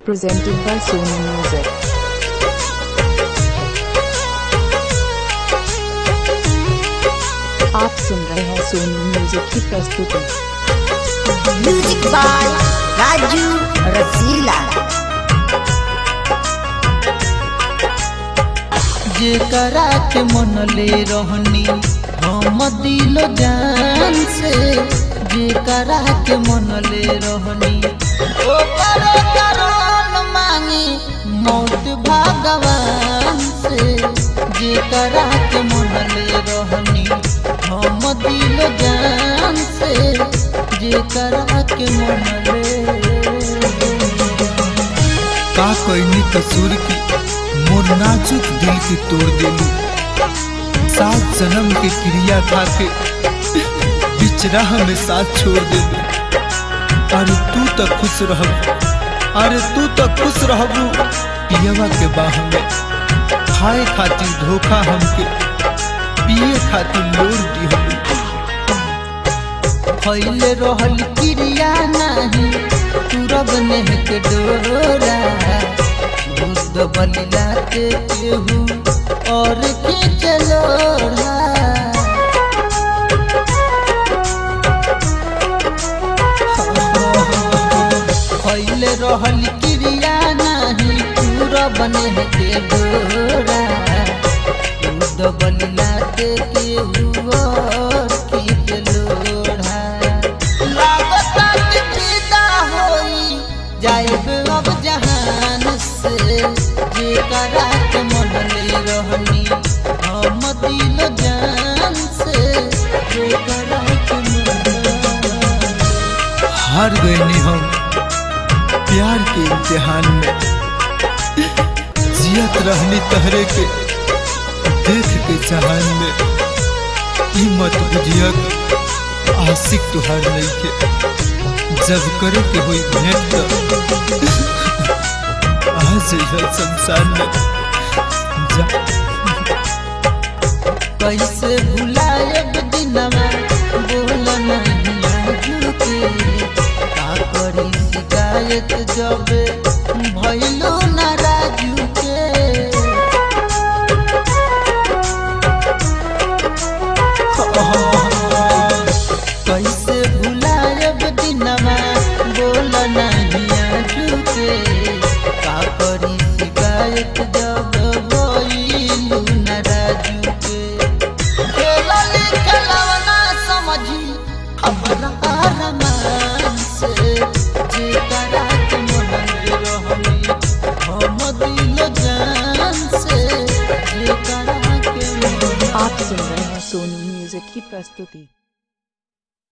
Presented by Sony Music. आप सुन रहे हैं सोनी म्यूजिक की प्रस्तुति। म्यूजिक बाय राजू रसीला। जेकरा के मन ले रहनी हम दिल जान से, जेकरा के मन ले रहनी ओकर करण मांगी मौत भगवान से। जेकरा के मन ले रहनी हम दिल जान से, जेकरा के मन ले। का कईनी कसूर की मोर नाजुक दिल के तोड़ देलू, सात जन्म के क्रिया खा के बिचराह में साथ छोड़ देलू। अरे तू तो खुश रहबू, अरे तू तो खुश रहबू पियवा के बाह में, खाए खातिर धोखा हमके पिए खातिर लोर दिहलू। फैले रहल क्रिया नाही तुरब नेह के डोरा, बुद्ध बलिला के केहू और के चलोड़ा। फैले रहल क्रिया नाही तुरब नेह के डोरा, बुद्ध बलिला के केहू और के चलोड़ा। लागता कि विदा होई जाएब अब जहान से, जेकरा के मन ले रहनी हम दिल जान से, जेकरा के मन। हार गए हम प्यार के इम्तिहान में, जियत रहनी तहरे के देख के जहान में। ई मत बुझिया आशिक तुहार नहीं के, जब करे के होई भेंट त आ जइहा शमशान में। जा कैसे भुलाएब दिनवा बोल नहीं आजू के, का करी शिकायत जब भइलो ना राजू के। कैसे भुलाएब दिनवा बोल नहीं आजू के, का करी शिकायत जब भइलो ना राजू के। खेलल खेलवना समझी हमरा अरमान से, जेकरा के मन ले रहनी हम दिल जान से, जेकरा के मन। आप सुन रहे हैं सोनी म्यूजिक की प्रस्तुति।